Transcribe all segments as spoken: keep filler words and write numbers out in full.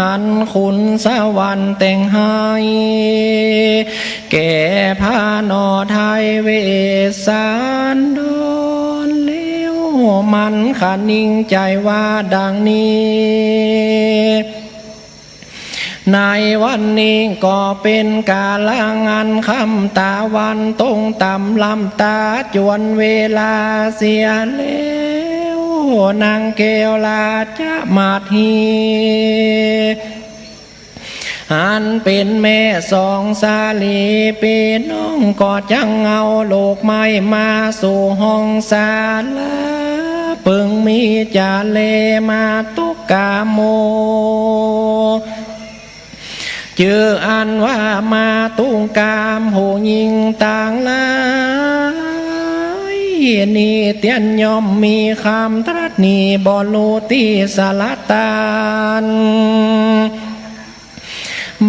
อันขุนสวรรค์แต่งให้ แก่พระนอไทยเวสสันดรแล้ว มันคะนิงใจ๋ว่าดังนี้ ในวันนี้ก็เป๋นกาละอันค่ำต๋าวันตรงต่ำล้ำต๋าจวนเวลาเสียแล้ว นางแก้วราชมาถี อันเป๋นแม่สองสาลีปี้น้อง ก็จักเอาลูกไม้มาสู่ห้องศาลา เปิงมีจาเลมาตุกกาโม จื้ออันว่ามาตุกกามผู้ญิงตังหลาย นี้เตียนย่อมมีกำตรัสนี้บ่ฮู้ตี้สละตาน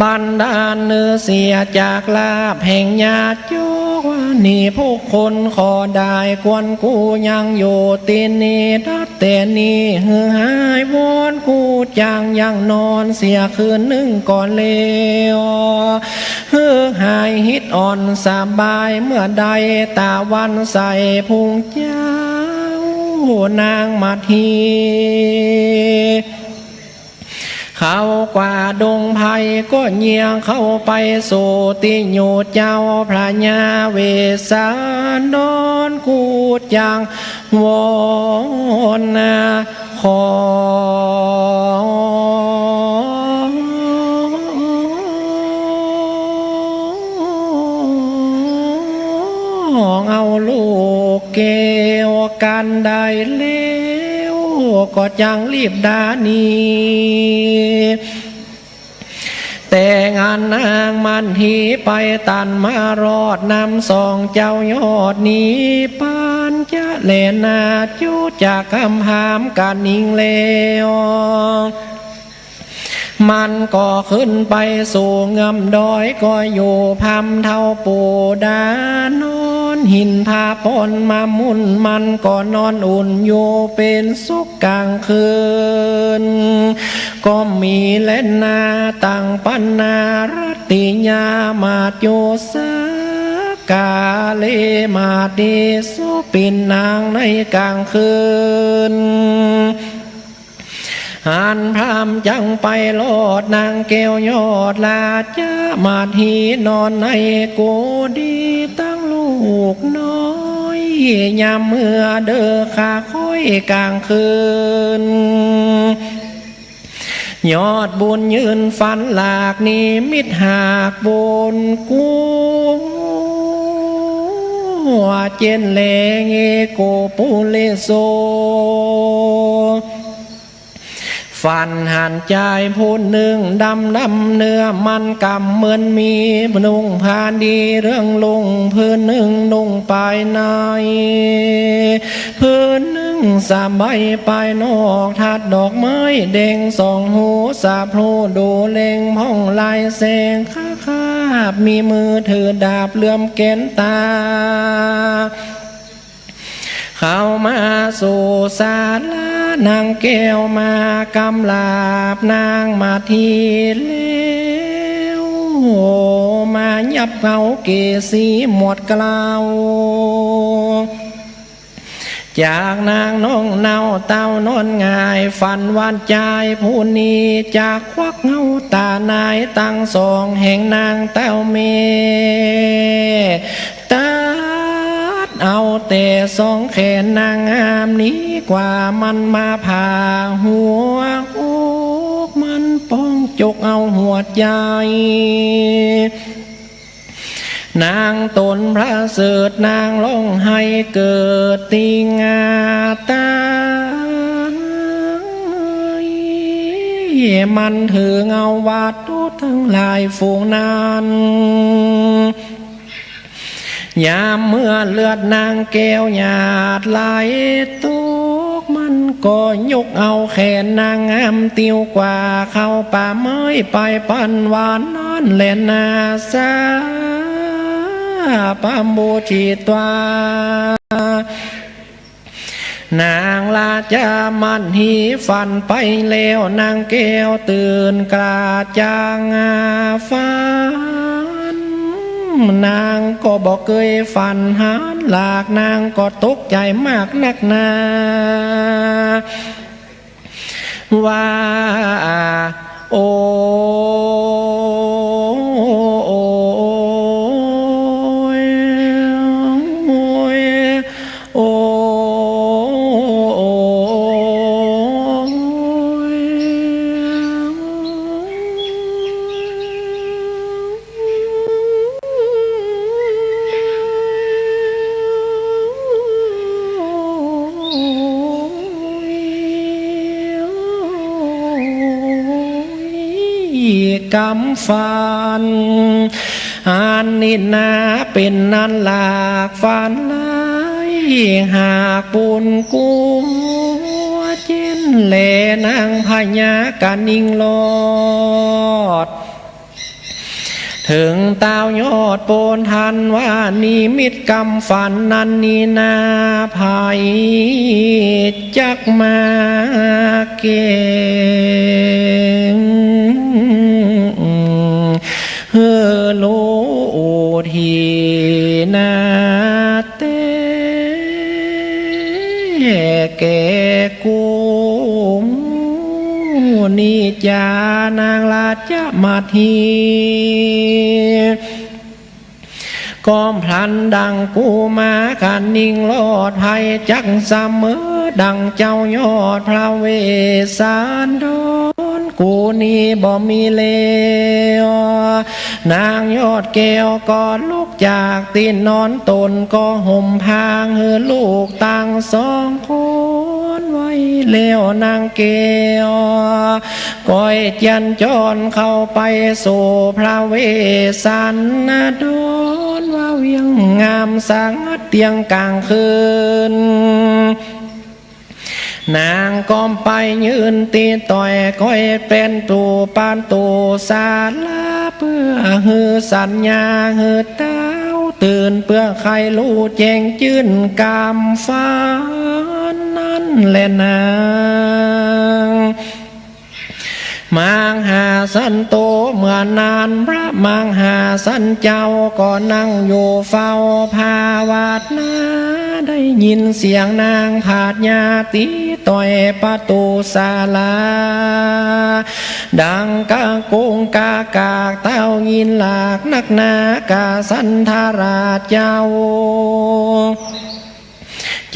บรรดาเนื้อเสียจากลาภแห่งญาติโยกว่านี้ ผู้คนขอได้ควรกู้ยังอยู่ตี้นี้ ดัดแต่นี้หื้อหายวอนกู้จังยังนอนเสียคืนนึ่งก่อนแล้ว หื้อหายฮิตอ่อนสบายเมื่อใดตะวันใสพุงเจ้า นางมาถี เข้ากว่าดงไพรก็เยียงเข้าไปสู่ตี้อยู่เจ้าพระญาเวสสันดรกู้จังวอนนา ขอเอาลูกแก้วกันได้แล้ว ก็จังรีบดาหนี แต่งอันนางมาถีไปตันมารอดนำสองเจ้ายอดนี้ ปานจะแลนาจุจักกำหามคะนิงแล้ว มันก็ขึ้นไปสู่เงื้อมดอย ก็อยู่พร่ำเต้าปูดานอน หินผาป่อนมามุ่น มันก็นอนอุ่นอยู่เป๋นสุขก๋างคืน ก็มีแลนาตังปันนารัตติยามาโจสกาเลมาเตโสปินนางในก๋างคืน อันพร่ำจังไปรอดนางแก้วยอดราชมาถีนอนในกุฏิตังลูกน้อย ยามเมื่อเดินขาค่อยก๋างคืน ยอดบุญยืนฝันหลากนิมิตหากบุญกู้ เจนแลเงโกปุเลโส ฝันหันจายผู้นึ่งดำดำเนื้อมันก๋ำเหมือนมีนุ่งผ้าดีเรื่องลุงผืนนึ่งนุ่งปายใน ผืนนึ่งสบายปายนอกทัดดอกไม้แดงสองหูสาพลูดูเล็งพ่องลายแสงคาบมีมือถือดาบเหลื่อมแกนตา เข้ามาสู่ศาลานางแก้วมากำลาบนางมาถีแล้ว มายับเอาเกศีหมวดเกล้า จากนางน้องเนาเต้านอนหงายฝันว่าจายผู้นี้จะควักเอาต๋านายตังสองแห่งนางเต้าแม่ ตัดเอาแต่สองแขนนางงามนี้กว่ามันมาผ่าหัวอกมันป้องจกเอาหัวใจ๋ นางต๋นประเสริฐนางฮ้องไห้เกิดติงาตาย มันถือเอาวัตถุตังหลายฝูงนั้น ยามเมื่อเลือดนางแก้วหยาดไหลตก มันก็ยกเอาแขนนางงามติวกว่าเข้าป่าไม้ไปปันวานนั้นแลนา สาปะโมจิตวา นางราชมัณฑีฝันไปแล้ว นางแก้วตื่นกระจ่างฝัน นางก็บ่เกยฝันหันหลาก นางก็ตกใจ๋มากนักหนา ว่า โอ้ โอ้ โอ้ย โอ้ กำฝันอันนี้นา เป๋นอันหลากฝันหลาย หากปูนกั๋วเจ๊นแล นางพญากะนิ่งรอด เถิงเต้ายอดโปนทันว่า นิมิตกำฝันนั้นนี้นา ใผจักมาแก้งหื้อฮู้ทีนา แต๊แก่กู นี้จา นางราชมัณฑี กำพลันดังกุมารกะนิ่งรอด ใผจักเสมอดังเจ้ายอดพระเวสสันดร กูนี้บ่มีแล้ว นางยอดแก้วก็ลุกจากตี้นอน ต๋นก็ห่มผ้าหื้อลูกตังสองคนไว้แล้ว นางแก้วก็เจียรจรเข้าไปสู่พระเวสสันดร ว่าเวียงงามสงัดเตี้ยงก๋างคืน นางก้มไปยืนตี้ตวย ก้อยเป๋นตู๋ประตู๋ศาลา เปื้อหื้อสัญญาหื้อเต้าตื่น เปื้อใค่ฮู้แจ้งจื้นกำฝันนั้นแลนาง มังหาสันโต เมื่อนั้นพระมังหาสันเจ้าก็นั่งอยู่เฝ้าภาวนา ได้ยินเสียงนางผาดญาตี้ตวยประตู๋ศาลา ดังกะกุงกะกาก เต้ายินหลากนักหนา กษัณฑราชเจ้า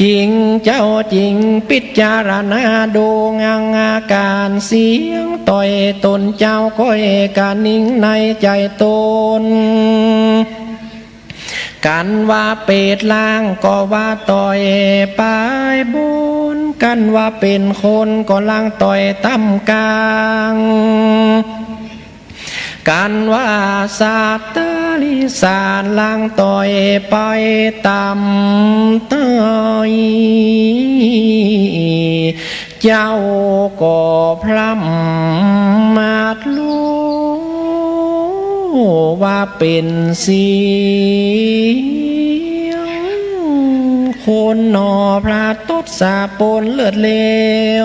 จิงเจ้าจิงปิจารณาดูงังอาก๋านเสียงตวยต๋นเจ้า ก้อยกะนิ่งในใจ๋ต๋น กั๋นว่าเปรตลางก็ว่าตวยปายบน กั๋นว่าเป๋นคนก็ลางตวยต่ำก๋าง กั๋นว่าสัตว์เดรัจฉานลางตวยไปต่ำตวย เจ้าก็พร่ำมาดฮู้ว่าเป๋นเสียงคนหนอ พระทศพลเลิศเล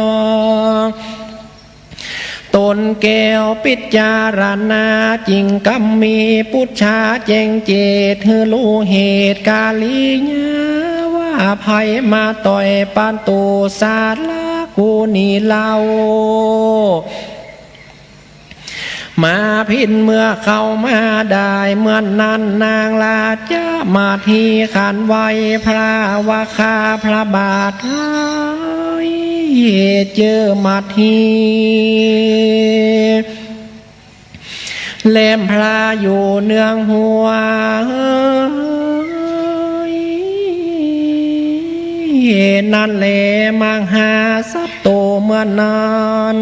ว ต๋นแก้วปิจารณาจิงกำมีปุจฉาแจ้งเจต หื้อฮู้เหตุกริยาว่าใผมาตวยประตู๋ศาลากูนี้เล่า มาผิดเมื่อเข้ามาได้ เมื่อนั้นนางราชมัณฑีขันไหว้พระว่าข้าพระบาทเฮยเจอมัณฑี แลมพระอยู่เนืองหัว นั้นแลมังหาสันโต เมื่อนั้น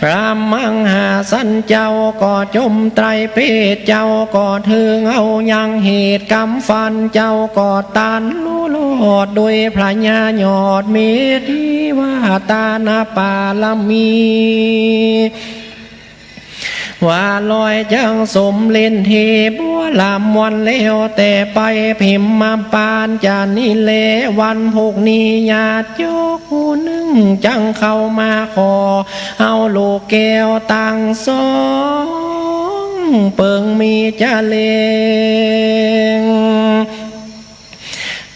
พระมังหาสันเจ้าก็จมไตรเพศ เจ้าก็เถิงเอายังเหตุกำฝัน เจ้าก็ตันฮู้รอดโดยพระญาณยอดเมตถิวาตานปารมี เ ว่าลอยจั้งสมเล่นตี้บัวลำวันแล้วแต่ไป พิมมาปานจานี้แล วันพุกนี้ญาติโยกผู้นึ่งจั้งเข้ามาขอ เอาลูกแก้วตังสอง เปิงมีจะเลง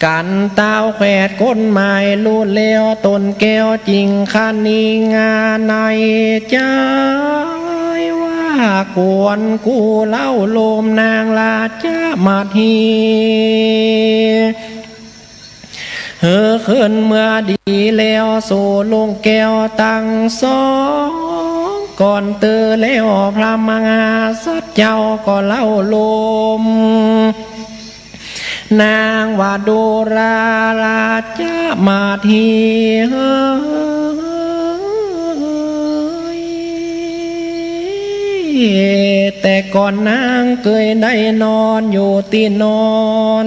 กั๋นต้าวแขวดก้นหมายลูดแล้ว ตนแก้วจิงคะนิงาในใจ๋ ว่ากวนกู้เล่าโลมนางราชมาที หื้อคืนเมื่อดีแล้วสู่ลูกแก้วตังสอง ก่อนเตอแล้วพระมหาสัตว์เจ้าก็เล่าโลม นางว่าดูราราชมาทีเฮย แต่ก่อนนางเกยได้นอนอยู่ตี้นอน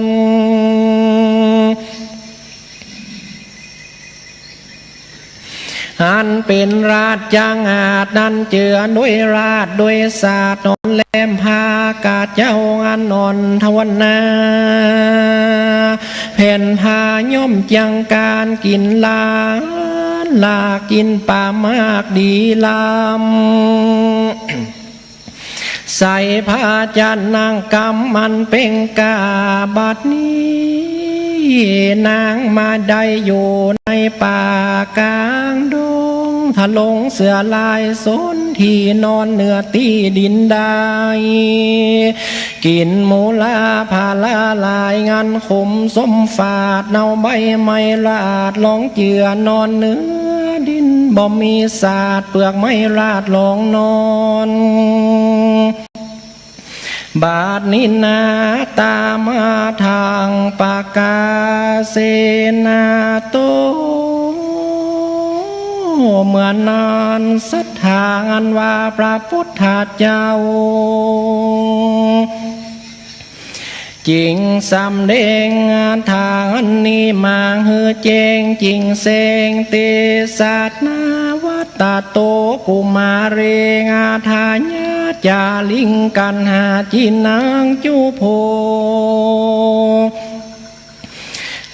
อันเป๋นราชจังอาจนั้นเจือด้วยราชด้วยศาสตร์นอนแลมพากาเจ้าอันอ่อนทวนนา แผ่นพาย่อมจังก๋านกิ๋นลาน ลากิ๋นปลามากดีลำ ใส่ผ้าจันทร์นางกำมันเป่งกาบัดนี้ นางมาได้อยู่ในป่ากลางดง ทะลงเสื่อลายสนที่นอนเหนือตี้ดินได้ กิ๋นหมูลาผาลาหลายงันขมส้มฝาด เนาใบไม้ราดรองเจือนอนเหนือดิน บ่มีสาดเปือกไม้ราดรองนอน บาดนี้นาตามาทางปากาเสนาโต เมื่อนั้นสัตถาอันว่าพระพุทธเจ้า จิงสำแดงอาถรรพ์นี้มาหื้อแจ้งจิงแสงเตสะนาวัตโตกุมาเรงอาทายาจาริงกันหาจินังจุโพ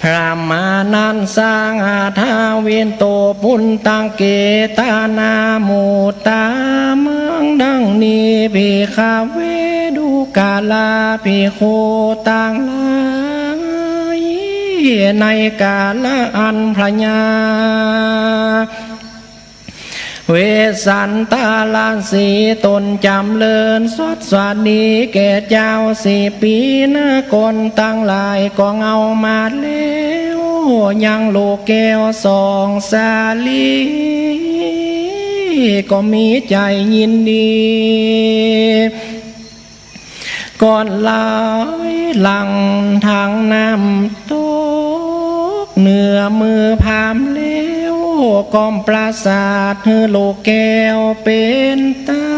พระมานั้นสร้างอาทาวินโตปุณตังเกตานามุตตามังดังนี้ ภิกขเว ดูกราภิกขุตังหลาย ในกาละอันพระญา เวสสันตะละสีตนจ๋ำเริญสดสวัสดีแก่เจ้าสี่ปีนะ คนตังหลายก็เอามาแล้ว ยังลูกแก้วสองสาลี ก็มีใจ๋ยินดี ก่อนหลายหลั่งทางน้ำตก เหนือมือพราหมณ์แล้ว ก้อมปราสาทหื้อลูกแก้วเป๋นต้า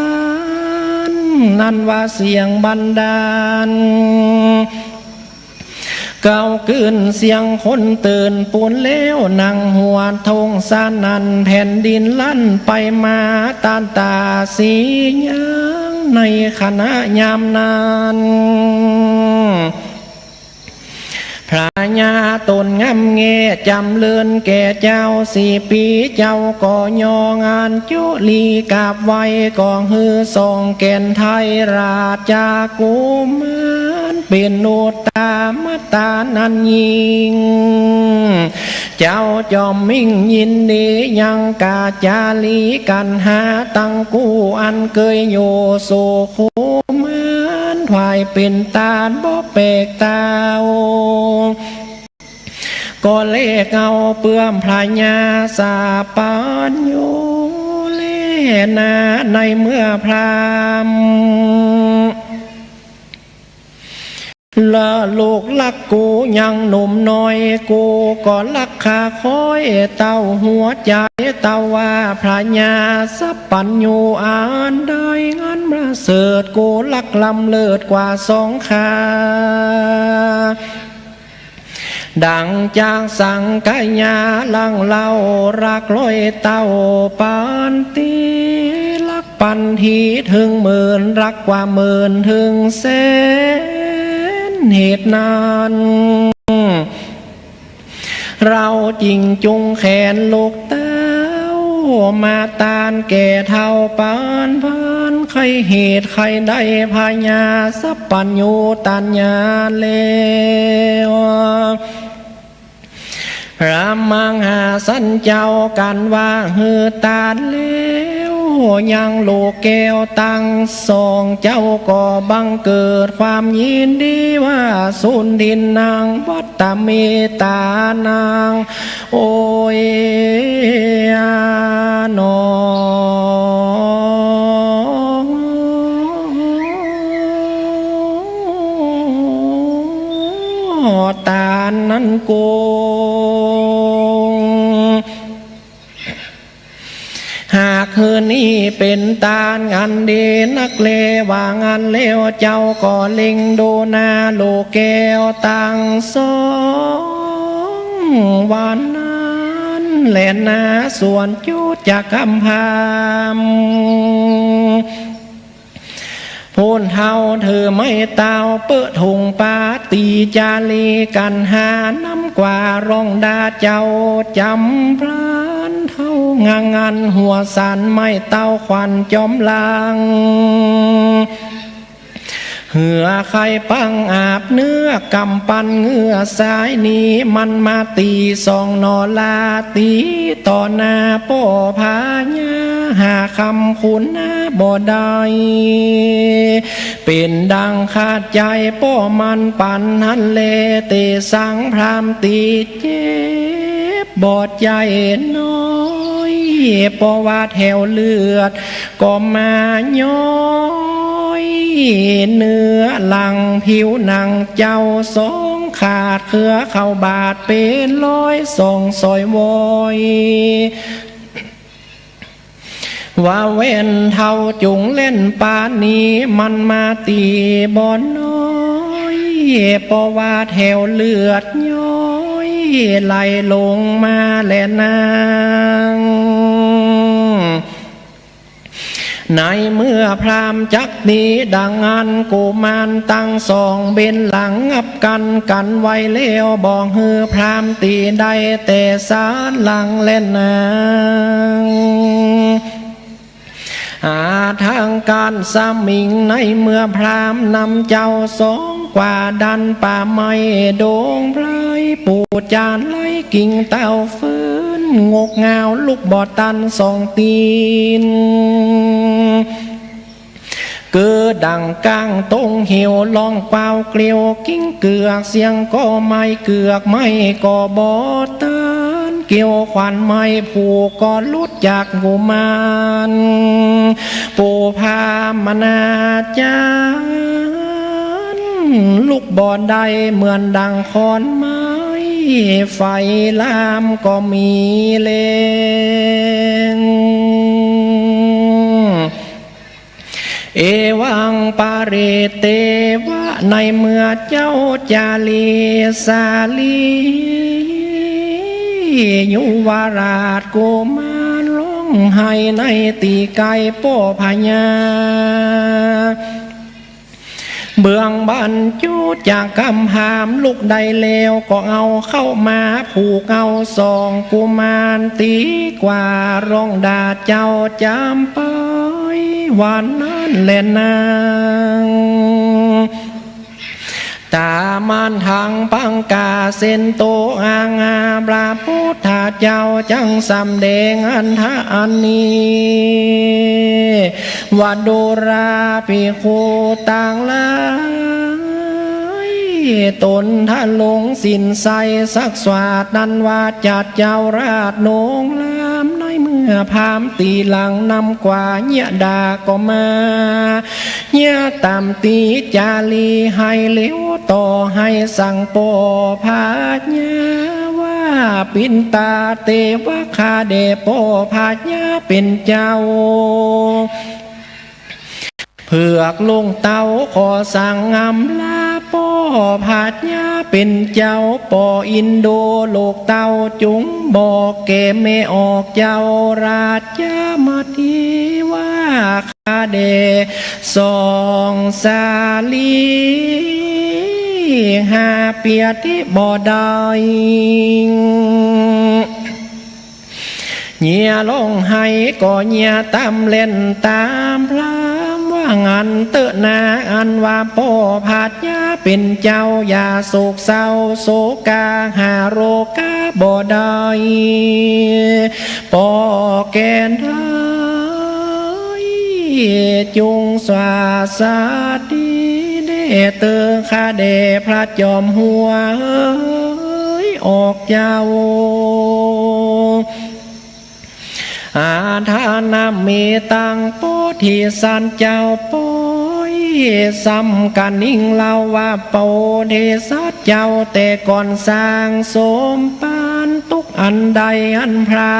น นั้นว่าเสียงบันดาล เก้าขึ้นเสียงคนตื่นปูนแล้ว นั่งหัวทงสนั่นแผ่นดินลั่นไปมา ต้านตาสียางในขณะยามนั้น พระญาตนงามแง่จ๋ำเริญแก่เจ้าสี่ปี เจ้าก็ยองอัญจุลีกราบไหว้ ก็หื้อส่องแก่นไทยราชกุมาร เป๋นอุตตมตานันยิ่ง เจ้าจอมมิ่งยินดียังกาจาลีกันหาตังกู้ อันเกยอยู่สู่คุมาร ถวายเป๋นตานบ่แปลกเต้า ก็เลขเอาเปื้อมพระญาสัพพัญญูแลนา ในเมื่อพราหมณ์ ละลูกรักกูยังหนุ่มน้อย กูก็รักคาคอยเต้าหัวใจ๋ เต้าว่าพระญาสัพพัญญูอันได้งานประเสริฐ กูรักล้ำเลิศกว่าสองคา ดังจากสังขยาหลั่งเล่ารักร้อยเต้าปานตี้รักปา นทีเถิงหมื่น รักกว่าหมื่นเถิงแสน เหตุนั้น เฮาจึงจุงแขนลูกเต้า มาตานแก่เฒ่าปานพัน ใค่เหตุใค่ได้พญาสัพพัญญูตัญญาแล้ว พระมหาสันเจ้ากั๋นว่า หื้อตานแล้ว ยังลูกแก้วตังสองเจ้าก็บังเกิดความยินดีว่า สุทินนัง วัตตะเมตตานัง โอยหนอ ตานนั้นโกง หากหื้อนี้เป๋นตานอันดีนักแล ว่าอั้นแล้วเจ้าก็เล็งดูหน้าลูกแก้วตังสอง วันนั้นแลนา สวนจุจกำพาม พูนเฒ่าถือไม้เต้า เปิดถุงปาตี๋จารีกั๋นหานำกว่า ร่องดาเจ้าจำพลันเฒ่า งางันหัวสัน ไม้เต้าขวัญจอมลัง เหือใค่ปังอาบเนื้อกำปั้นเหงื่อสายนี้ มันมาตี๋สองหนอลา ตี๋ต่อหน้าป้อพญา หาคำคุณนาบ่ได้ เป๋นดังขาดใจ๋ป้อมันปั๋นหั้นแล เตสังพราหมณ์ตี๋เจ็บ บ่ใจ๋น้อย เพราะว่าแถวเลือด ก็มาย้อย เนื้อหลังผิวหนังเจ้าสองขาด เคื้อเข้าบาดเป๋นรอยส่องสอยวอย ว่าแว่นเฒ่าจุงเล่นปานนี้ มันมาตี๋บ่น้อย เพราะว่าแถวเลือดย้อย ไหลลงมาแลนาง ในเมื่อพราหมณ์จักตี๋ดังอั้น กุมารตังสองเบนหลังงับกั๋นกั๋นไว้แล้ว บ่หื้อพราหมณ์ตี๋ได้แต่สานหลังแลนาง อาทางก๋านสมิง ในเมื่อพราหมณ์นำเจ้าสองกว่าดันป่าไม้ดงไพร ปู๋จานไร้กิ่งเต้า ฟื้นงกงาวลุกบ่ตันสองตี๋น คือดั่งก้างตงเหว ร้องกว้าวเกลียวกิ้งเกือก เสียงก็ไม่เกือก ไม้ก็บ่ตันเกี่ยว ขวัญไม้ผูกก็หลุดจากกุมาร ปู่พราหมณาจารย์ ลุกบ่ได้เหมือนดั่งขอนไม้ ไฟลามก็มีแลง เอวังปะเรเตวะ ในเมื่อเจ้าจารีสาลี ยุวราชกุมารร้องไห้ในตี้ใก้ป้อพญา เบื้องบรรจุจักกำพามลุกได้แล้ว ก็เอาเข้ามาผูกเอาสองกุมารตี้กว่า ร้องด่าเจ้าจำไปวันนั้นแลนาง ต๋ามานตังปังกาเส้นโตอาอา พระพุทธเจ้าจักสำแดงอันทะอันนี้ ว่าดูราภิกขุตังหลาย ต๋นทะลงศีลใส่สักสวาดนั้นว่า จัดเจ้าราชโหน่งลาม ในเมื่อพราหมณ์ตี้หลังนำกว่า เยียะด่าก็มา เยียะตำตี๋จารีไห้เหลวต่อ ไห้สั่งป้อพญาว่า ปิณฑาเตวะ ข้าแด่ป้อพญาเป๋นเจ้า เผือกลุงเต้าขอสั่งอำลาป้อพญาเป๋นเจ้า ป้ออินโดลูกเต้าจุงบอกแก่แม่ออกเจ้าราชมาทีว่า สาลี หาเปียติบ่ได้ เยียะฮ้องไห้ก็เยียะต๋ามแล่นต๋ามพร่ำ ว่าอั้นเต๊อะนา อันว่าป้อพญาเป๋นเจ้า อย่าโศกเศร้าโศกา หาโรคาบ่ได้ ป้อแก่นได้ จุ่งสาสาดี แด่เต๊อะข้าแด่พระจอมหัว เอย ออกเจ้า อาทานะเมตตัง โพธิสัตว์เจ้า ป้อยซ้ำกะนิ่งเล่าว่า โพธิสัตว์เจ้า แต่ก่อนสร้างสมปานตุ๊กข์อันใดอันพร่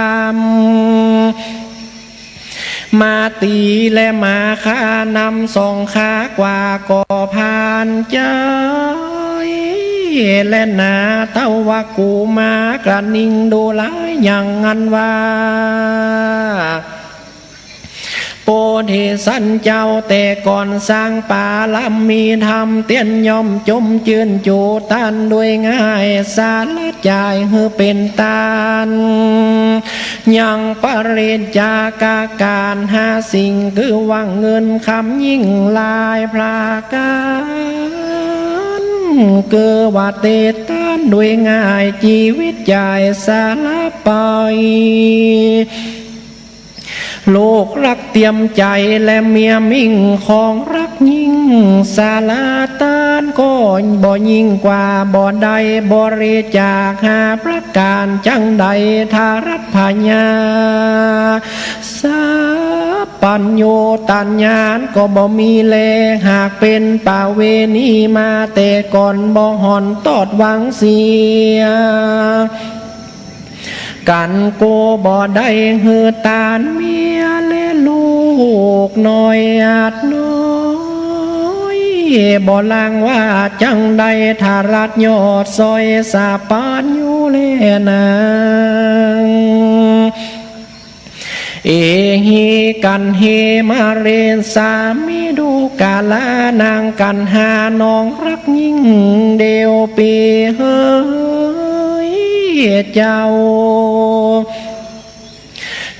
ำ มาตี๋และมาฆ่านำสองข้ากว่าก็ผ่านใจ๋ และนาเต้าว่ากูมากระนิ่งดูหลายอย่างอันว่า โพธิสัตว์เจ้า แต่ก่อนสร้างปาระมีธรรม เตียนย่อมจมจื้นจู๋ต้านด้วยง่าย สละจ่ายหื้อเป๋นตาน ยังปริจจาคก๋านห้าสิ่ง คือว่าเงินคำยิ่งหลายประก๋าน คือว่าเตตานด้วยง่าย จีวิตจ่ายสละไป ลูกรักเตียมใจ๋และเมียมิ่งของรักยิ่ง สละตานก็บ่ยิ่งกว่าบ่ได้ บริจาคหาประก๋านจั้งใด ทารัตพญา สัพพัญญูตญาณก็บ่มีแล หากเป๋นประเวณีมาแต่ก่อน บ่ห่อนตอดหวังเสีย กั๋นกูบ่ได้หื้อตานเมียและลูกน้อยอาจน้อย บ่ลางว่าจั้งใด ทารัตยอดซอยสัพพัญญูแลนาง เอหิกัณเหมาเรสามิ ดูกาลานางกัณหาน้องรักยิ่งเดียวปี๋ เฮยเจ้า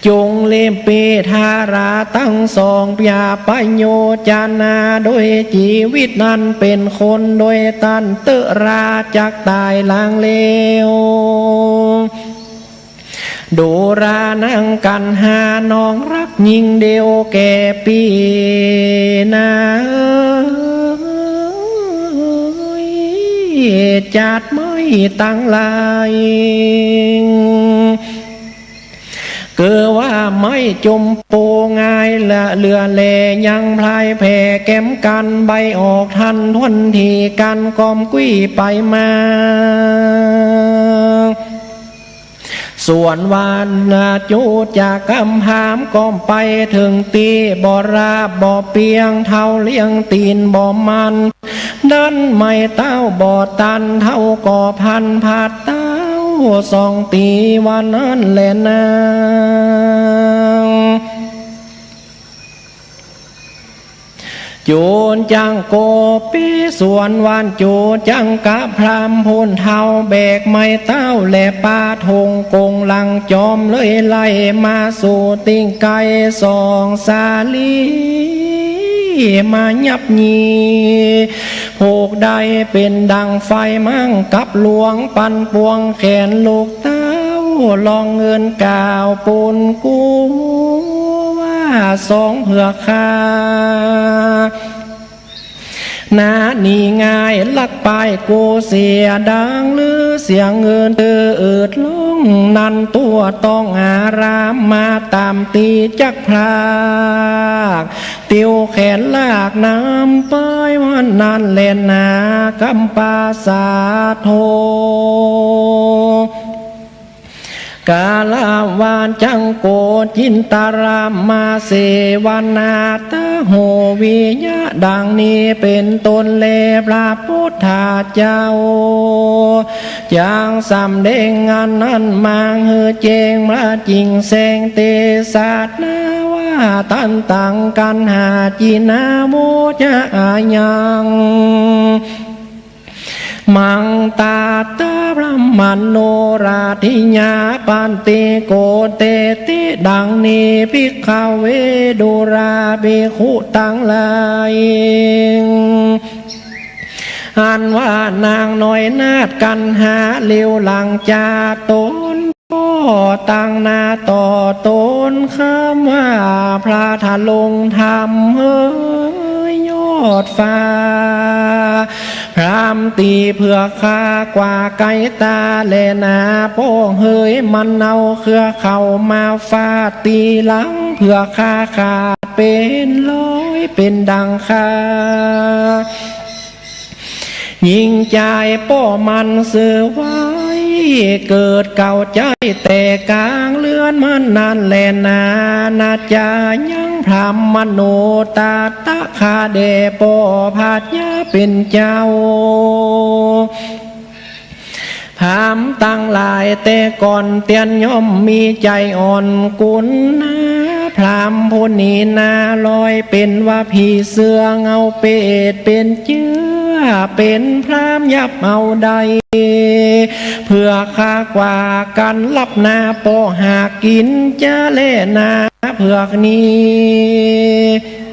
จงรีบปี๋ทาราตังสอง อย่าไปโยจนา โดยจีวิตนั้นเป๋นคน โดยต้านเต๊อะราจักต๋ายหลางเลว ดูรานังกัณหาน้องรักยิ่งเดียวแก่ปี๋นา จาดไม้ตังหลาย คือว่าไม้จุมปูง่ายละเหลือแล ยังพลายแผ่แก้มกั๋น ใบออกทันทวนทีกั๋น ก้อมกุ้ยไปมา ส่วนวานาจูจะกำพามก้อมไปเถิงตี้ บ่ราบบ่เปียงเท้าเลี้ยงตี๋นบ่มัน ดันไม้เต้าบ่ตันเท้าก่อพันผาดเต้าสองตี๋ ว่านั้นแลนาง จูจังโกปี๋ ส่วนวานจูจังกะพรามพูนเท้าแบกไม้เต้าและปาทุงกงหลังจอมเลยไล่มาสู่ติ่งไกลสองสาลี มายับยี ผูกได้เป๋นดังไฟมั่งกับลวงปันปวงแขนลูกเต้า ลองเอิ้นกล่าวปูนกูว่าสองเผือกข้า นานี้ง่ายลักปายกูเสียดังลือเสียงเอิ้นเตออืดลงนั้น ตั๋วต้องอารามมาต๋ามตี้จักพราก ติวแขนลากนำไปวันนั้นแลนาง กำปาสาโท กาละวาจังโกจินตารามมาเสวนา ตะโหวิยะ ดังนี้เป๋นต้นแล พระพุทธเจ้า จักสำแดงอันนั้นมาหื้อแจ้งมาจิ่งแสงเตสะนาว่า ตันตัง กัณหา จินาโวจะ อายัง มัง ตาตะ พรหมโนราธิยา ปันติ โกเตติ ดังนี้ ภิกขเว ดูราภิกขุตังหลาย อันว่านางน้อยนาฏกัณหา เหลียวหลังจากต๋น ก็ตั้งหน้าต่อต๋น คำว่าพระทะลงธรรมเหยยอดฟ้า พรามตีเผือกข้ากว่าไกลต๋าแลนา ป้อเหยมันเอาเครือเข้ามาฟาด ตีหลังเผือกข้าขาดเป๋นร้อยเป๋นดังข้า ญิงจายป้อมันเซอไว้ เกิดเก่าใจ๊แต่ก๋างเฮือนมันนั้นแลนา นาจ๋ายังพรหมโนตาตะ ข้าแด่ป้อพญาเป๋นเจ้า พรามตังหลายแต่ก่อนเตียนย่อมมีใจ๋อ่อนกุนนา พรามผู้นี้นาลอยเป๋นว่าผีเสื้อ เงาเปรตเป๋นเจื้อ เป๋นพรามยับเอาได้ เผือกข้ากว่ากั๋นลับนา ป้อหากกิ๋นจะแลนา เผือกนี้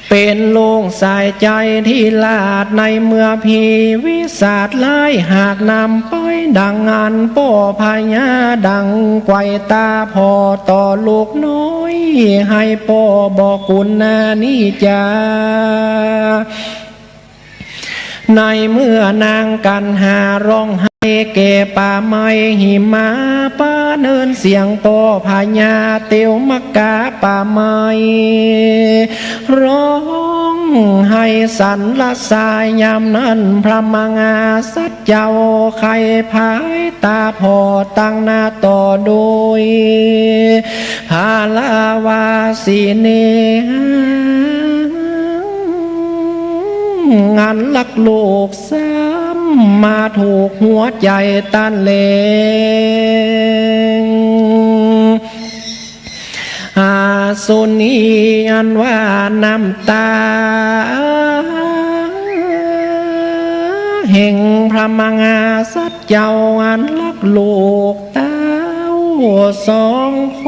เป๋นโลงสายใจ๋ที่ลาด ในเมื่อผีวิสัชร้าย หากนำไปดังอั้น ป้อพญาดังไกวต๋าผ่อต่อลูกน้อย หื้อป้อบ่กุนนานี้จา ในเมื่อนางกัณหาร้องไห้แก่ป่าไม้หิมา ปาเนินเสียงป้อพญาเตียวมกาป่าไม้ ร้องไห้สั่นละสายยามนั้น พระมหาสัจเจ้าไขว่ผายต๋าผ่อตั้งหน้าต่อโดย พระวาสินี อันฮักลูกซ้ำมาถูกหัวใจ๋ตันแล อสุนีอันว่าน้ำต๋า แห่งพระมหาสัจเจ้าอันฮักลูกเต้าสองค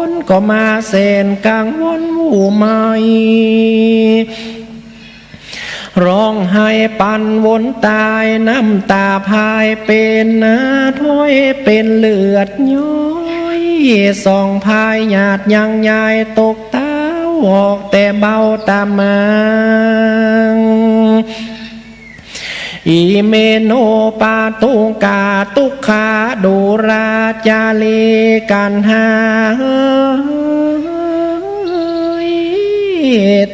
น ก็มาแสนกังวลวุ่นวาย ร้องไห้ปั่นวนต๋าย น้ำต๋าพายเป๋นนาถ้วย เป๋นเลือดย้อย สองพายหยาดยังยายตกเต้า ออกแต่เบ้าต๋ามัง อิเมโนปาตุกาตุกขาดูราจารีกัณหา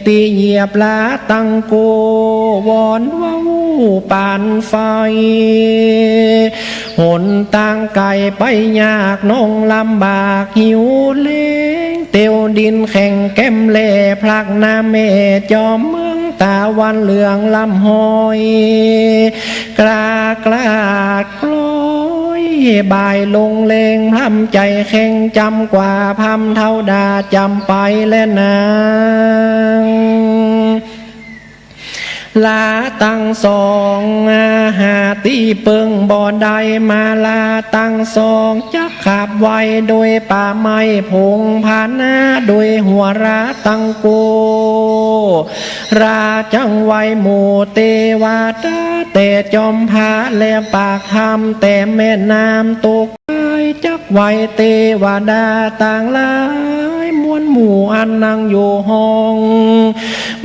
ตี้เหยียบลาตังโก วอนเว้าปานไฟ หนตางไก๋ไปยากน้องลำบากหิวแล้ง เตียวดินแข็งแก้มแล พลักหน้าแม่จอมเมือง ต๋าวันเหลืองลำห้อย กล้ากล้าดกล้อย บ่ายลงแลง พร่ำใจ๋แข็งจ๋ำกว่า พร่ำเฒ่าดาจ๋ำไปแลนาง ลาตังสองหาตี้เปิ้งบ่ได้ มาลาตังสองจักขับไว โดยป่าไม้ผงพานา โดยหัวลาตังโก ลาจังไวหมู่เตวดา แต่จอมพระและปากถ้ำ แต่แม่น้ำตก จักไวเตวดาตังหลายมวลหมู่ อันนั่งอยู่ห้อง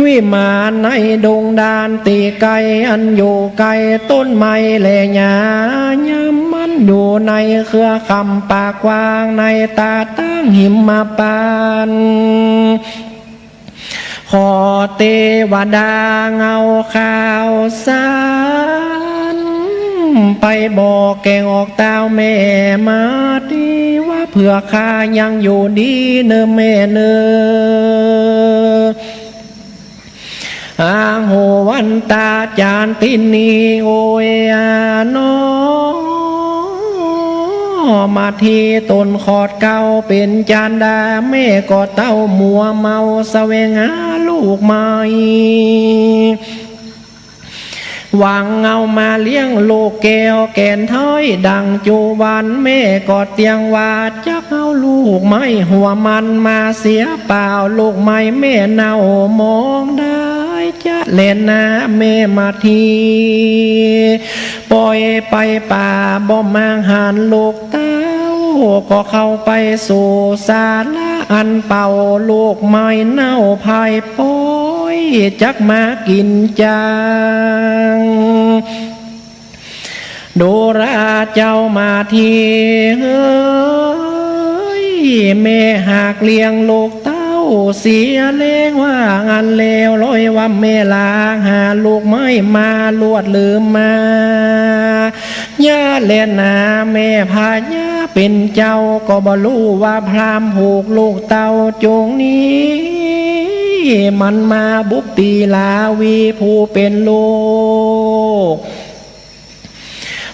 วิมานในดงดานตี้ไก๋ อันอยู่ใก้ต้นไม้และหญ้า ยามมันอยู่ในเครือค่ำปากกว้าง ในต๋าตั้งหิมพานต์ ขอเตวดาเอาข่าวสาร ไปบอกแก่ออกเต้าแม่มาตี้ ว่าเผื่อข้ายังอยู่ดีเน่อแม่เน่อ อาโหวันตาจารย์ตี้นี้โอยอาน้อ มาทีต๋นขอดเกล้าเป๋นจานดา แม่ก็เต้ามัวเมาแสวงหาลูกใหม่ หวังเอามาเลี้ยงลูกแก้วแก่นถ้อยดั่งจุวัน แม่ก็เตียงว่าจักเอาลูกใหม่หัวมันมาเสียเปล่า ลูกใหม่แม่เน่ามองได้จะแลนาแม่มาที ปล่อยไปป่าบ่มางหันลูกเต้า ก็เข้าไปสู่ศาลาอันเป่า ลูกใหม่เน่าพายปอยจักมากิ๋นจัง ดูราเจ้ามาทีเฮย แม่หากเลี้ยงลูกเต้าเสียแลงว่าอันเลว ร้อยว่าแม่ลาหาลูกใหม่มาลวดลืมมา อย่าแลนาแม่พญาเป๋นเจ้า ก็บ่ฮู้ว่าพราหมณ์ผูกลูกเต้าจงนี้ มันมาบุกตีลาวีผู้เป๋นลูก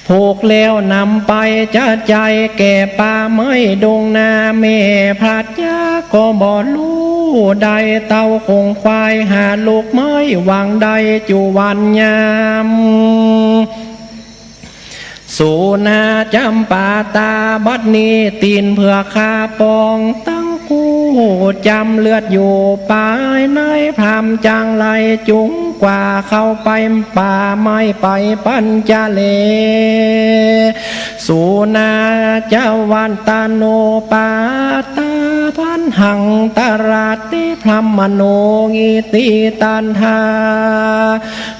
ผูกแล้วนำไปจะใจ้แก่ป่าไม้ดงนา แม่พญาก็บ่ฮู้ได้ เต้าคงควายหาลูกใหม่หวังได้จุวันยาม สูนาจำปาตาบัดนี้ตี๋นเผือกข้าปองตั้งกู้ จำเลือดอยู่ปายใน พราหมณ์จังไรจุงกว่าเข้าไปป่าไม้ไปปัญจเล สูนาจวันตโนปาตาพันหังตราติพรหมโนงิติตันทา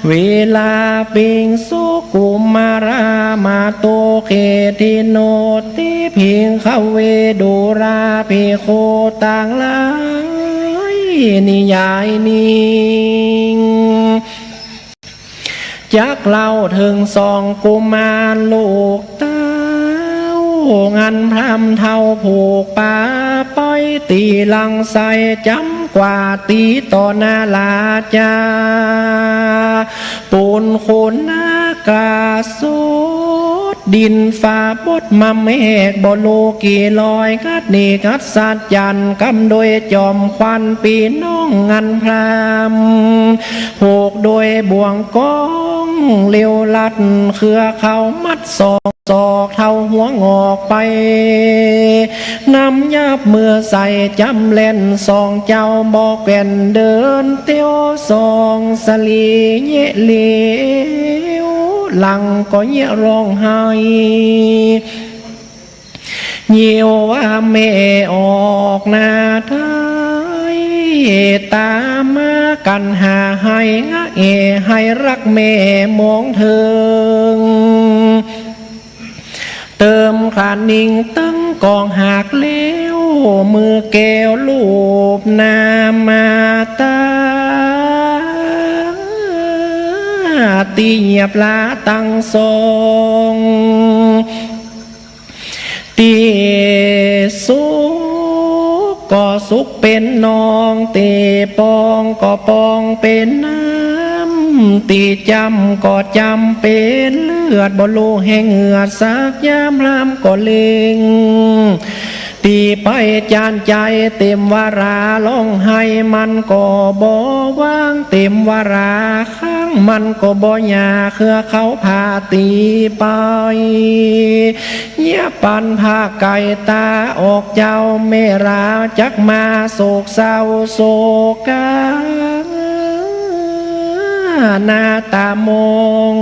เวลาปิงสุกุมารามาโตเขทิโนติภิงคเวดูราภิกขุตังหลายนิยายนิง จักเล่าเถิงสองกุมารลูกเต้า อันพราหมณ์เฒ่าผูกป่าไป ตี๋หลังใส่จำกว่าตี๋ต่อหน้าราจา ปูนโคนอากาศสด ดินฟ้าบดมาแมก บ่ฮู้กี่ร้อย กัดนี่กัดสัจจันทร์ กำโดยจอมขวัญปี้น้องอันพราหมณ์ ผูกโดยบ่วงกองเลวลัด เครือเขามัดสองศอกเท่าหัวงอกไป นำยับมือใส่จำแล่น สองเจ้าบ่แกว่นเดินเตียว สองสะหลีเยะเหลียว หลังก็เยียะร้องไห้ เยียวว่าแม่ออกหน้าไท้ ตามมากั๋นหาไห้งะเอ ไห้ฮักแม่มองเถิง เติมขะนิ่งตึงกองหากแล้ว มือแก้วลูบหน้ามาตา ตี้เยียบลาตังสอง ตี้สุกก็สุกเป๋นนอง ตี้ปองก็ปองเป๋นน้ำ ตี้จำก็จำเป๋นเลือด บ่ฮู้แห่งเหงือดสักยาม พราหมณ์ก็เล็ง ตี้ไปจานใจ๋เต๋มวารา ร้องไห้มันก็บ่วาง เต๋มวารา ข้างมันก็บ่หย่า เครือเขาผ่าตี๋ไป เยียะปันผากไก่ตาออก เจ้าแม่ลาจักมาโศกเศร้าโศกา หน้าตามอง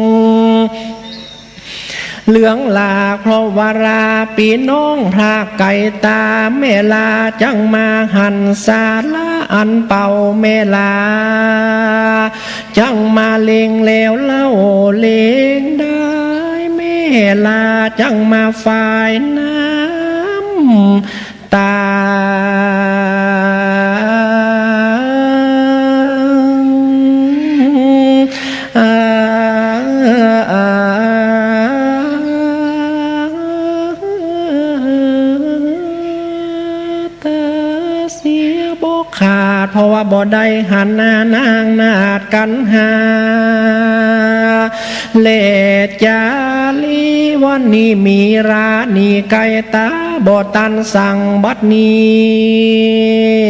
เหลืองลาเพราะวาราปี้น้องผากไก่ตา แม่ลาจักมาหันสาราอันเป่า แม่ลาจักมาเล็งแล้วเล่าเล็งได้ แม่ลาจักมาฝ่ายน้ำ ตา ตาเสียบ่ขาด เพราะว่าบ่ได้หันหน้านางนาฏกัณหา และจารี วันนี้มีราณีไกลต๋า บ่ตันสังบัดนี้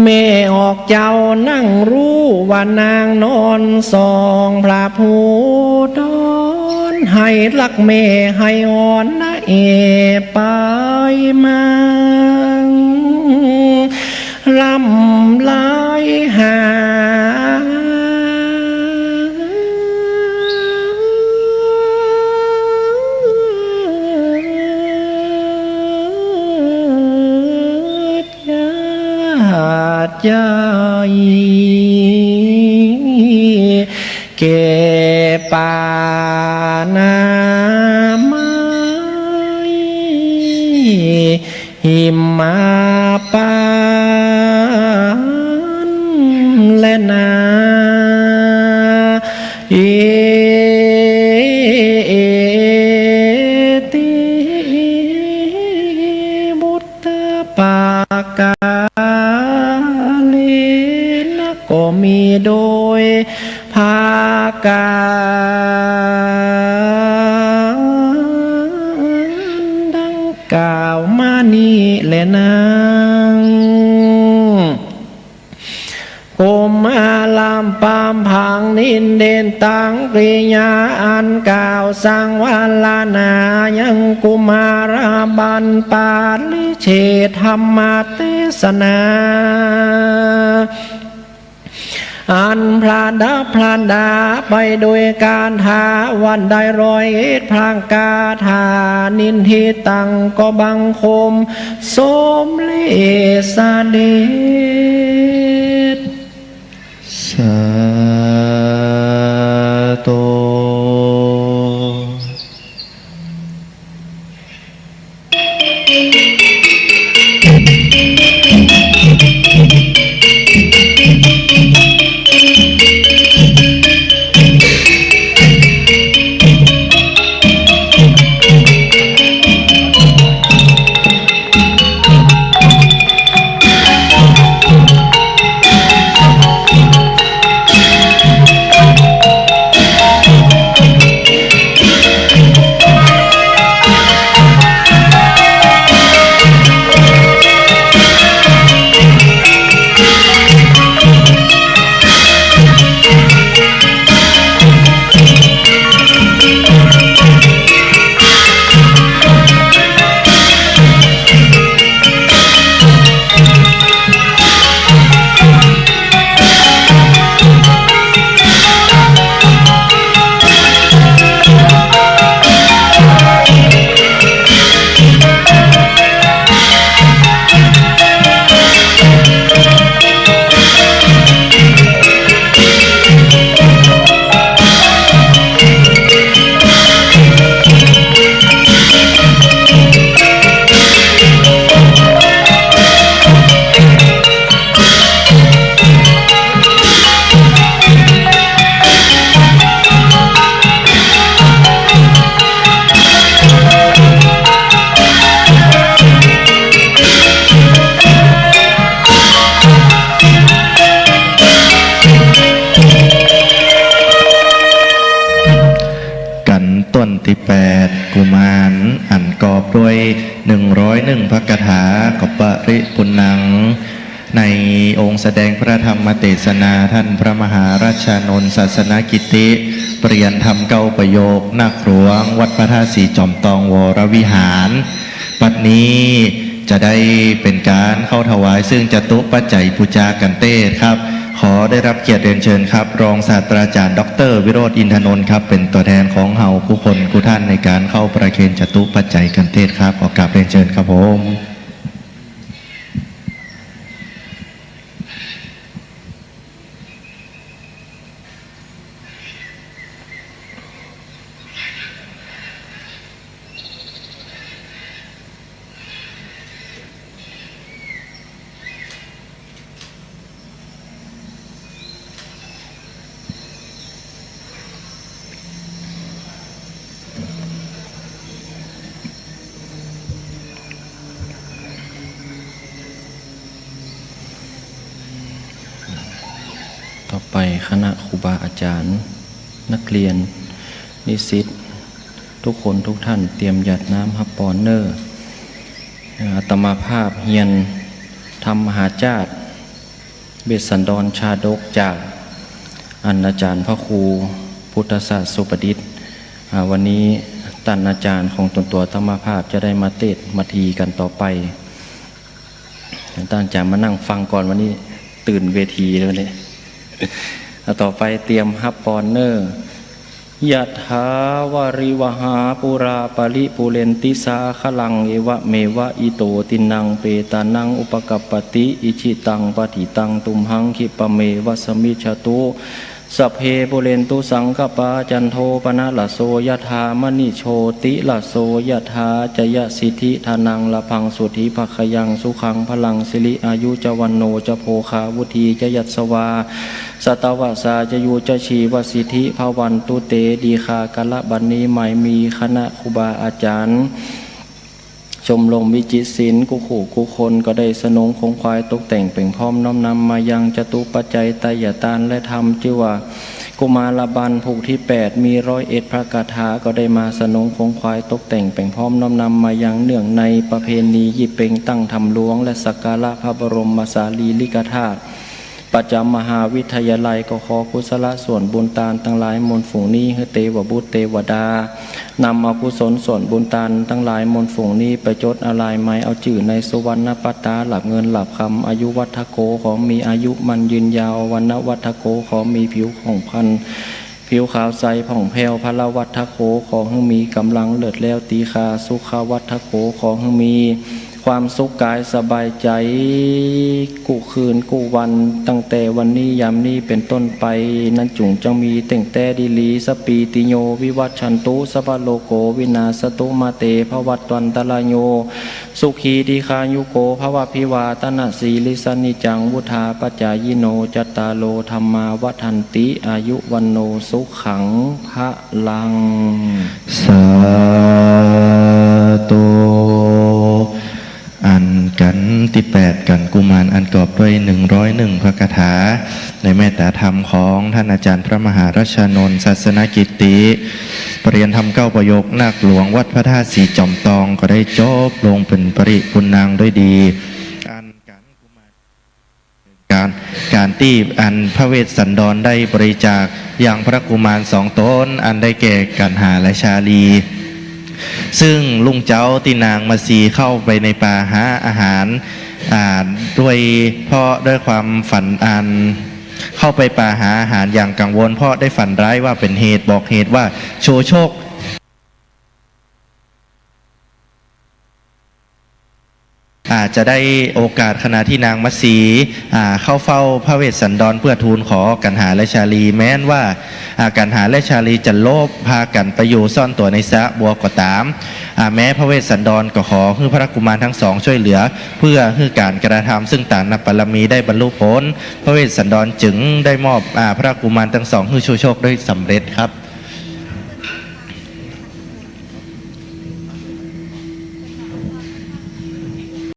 แม่ออกเจ้านั่งฮู้ว่านางนอนส่องพระผู้ดอน ไหลักแม่ไหอ่อนนะเอไปมา ลำลายหา ยาดใจ๋ แก่ป่าหน้าไม้ หิมมาปานแลนา เอติ บุตตปากาเลนะ ก็มีโดย ผาการดังกล่าวมานี้แลนาง กุมารำปำผังนินเด่นตังกิริยาอันกล่าวสังวรนายังกุมารบัณฑิตปริเชษฐธรรมเตสนา อันประดับประดาไปโดยคาถาวันได้ร้อยเอ็ดพระคาถา นินทิตังก็บังคมสมเร็จเสด็จ สาธุ กันต้นตี้แปด กุมาร อันกอบด้วยหนึ่งร้อยหนึ่งพระคาถา ก็ปริปุณณัง ในองค์แสดงพระธรรมเตสนา ท่านพระมหาราชานนท์ศาสนกิติ เปรียญธรรมเก้าประโยค นักหลวงวัดพระธาตุศรีจอมตองวรวิหาร บัดนี้จะได้เป๋นก๋านเข้าถวายซึ่งจตุปัจจัยปู๋จากั๋นเตสครับ ขอได้รับเกียรติเรียนเชิญครับ รองศาสตราจารย์ด็อกเตอร์วิโรจน์ อินทนนท์ครับ เป๋นตั๋วแทนของเฮากู้คนกู้ต้านในก๋านเข้าประเคนจตุปัจจัยกั๋นเตสครับ ขอกราบเรียนเชิญครับผม ต่อไปคณะครูบาอาจารย์ นักเรียน นิสิต ทุกคนทุกท่านเตรียมหยาดน้ำฮับปอนเน่อ อาตมาภาพเฮียนธรรมมหาจาตุ เวสสันดรชาดกจากอันอาจ๋ารย์พระครูพุทธศาสสุปดิษฐ์ อ่า วันนี้ต้านอาจ๋ารย์ของต๋นตั๋วอาตมาภาพจะได้มาเตศน์มาทีกันต่อไป ต้านอาจ๋ารย์มานั่งฟังก่อน วันนี้ตื่นเวทีแล้วเนี่ย อ่ะ ต่อไปเตรียมฮับปอนเน่อ ยะถาวาริวหาปูราปะริปูเรนติสาคะลัง เอวะเมวะอิโตตินังเปตานังอุปะกัปปะติ อิจิตังปัตถิตังตุมหังคิปะเมวะสะมิชฌะตุ สัพเพปูเรนตุสังกะปา จันโทปะนะระโสยะถา มะณิโชติระโสยะถา จะยะสิทธิธานังละพังสุทธิภะคะยัง สุขังพะลังสิริอายุจะวัณโณจะโภคาวุฒีจะยัสสะวา สัตตะวะสาจะยูจะชีวะสิทธิภะวันตุเต ดีคา กาละบัดนี้ใหม่มีคณะครูบาอาจ๋ารย์ ชมรมวิจิตรศิลป์กู้คู่กู้คนก็ได้สนงขงขวายตกแต่งเป่งพร้อมน้อมนำมายังจตุปัจจัยไตยทานและธรรม จื้อว่ากุมารบัณฑ์ผูกตี้แปด มีร้อยเอ็ดพระกาถา ก็ได้มาสนงขงขวายตกแต่งเป่งพร้อมน้อมนำมายังเนื่องในประเพณียี่เป็งตั้งธรรมหลวง และสักการะพระบรมสารีริกธาตุ ประจ๋ำมหาวิทยาลัย ก็ขอกุศลส่วนบุญตานตังหลายมวลฝูงนี้ หื้อเตวบุตรเตวดา นำเอากุศลส่วนบุญตานตังหลายมวลฝูงนี้ ไปจดอาลัยหมายเอาจื้อในสุวรรณปัตตา หลาบเงินหลาบคำ อายุวัฒโก ขอมีอายุมั่นยืนยาว วรรณวัฒโก ขอมีผิวผ่องพรรณ ผิวขาวใสผ่องแผ้ว พละวัฒโก ขอหื้อมีก๋ำลังเลิศแหล้วตีฆา สุขวัฒโก ขอหื้อมีความสุขกายสบายใจ๋ กู้คืนกู้วัน ตั้งแต่วันนี้ยามนี้เป๋นต้นไป นั้นจุ่งจังมีเต่งแต๊ดีหลี สัพพีติโยวิวัชชันตุ สัพพะโรโกวินาสสตุ มาเตภวัตวันตะราโย สุขีดีฆายุโกภวะ อภิวาทะนะสีลิสสะ นิจจังวุฑฒาปะจายิโน จัตตาโรธัมมาวัฑฒันติ อายุวัณโณสุขังพะลัง สาธุ อันกัณฑ์ตี้แปด กัณฑ์กุมารอันประกอบด้วยหนึ่งร้อยหนึ่งพระคาถา ในเมตตาธรรมของต้านอาจ๋ารย์พระมหารัชชานนท์ ศาสนกิตติ ปริญญาธรรมเก้าประโยค นักหลวงวัดพระธาตุสีจ๋อมตอง ก็ได้จบลงเป๋นปริปูรณังด้วยดี อันกัณฑ์กุมาร ก๋าน ก๋านตี้อันพระเวสสันดรได้บริจาคยังพระกุมารสองต๋น อันได้แก่กัณหาและชาลี ซึ่งรุ่งเจ๊าตี้นางมัสสีเข้าไปในป่าหาอาหาร อ่า ด้วย เพราะด้วยความฝันอัน เข้าไปป่าหาอาหารอย่างกังวล เพราะได้ฝันร้ายว่าเป๋นเหตุ บอกเหตุว่าชูโชค อาจจะได้โอกาสขณะที่นางมัสสี อ่า เข้าเฝ้าพระเวสสันดรเพื่อทูลขอกัณหาและชาลี แม้นว่า อ่า กัณหาและชาลีจะโลภพากั๋นไปอยู่ซ่อนตั๋วในสระบัวก็ต๋าม อ่า แม้พระเวสสันดรก็ขอหื้อพระกุมารทั้งสองช่วยเหลือ เพื่อหื้อก๋านกระทำซึ่งตานบารมีได้บรรลุผล พระเวสสันดรจึงได้มอบ อ่า พระกุมารทั้งสองหื้อชูโชคได้สำเร็จครับ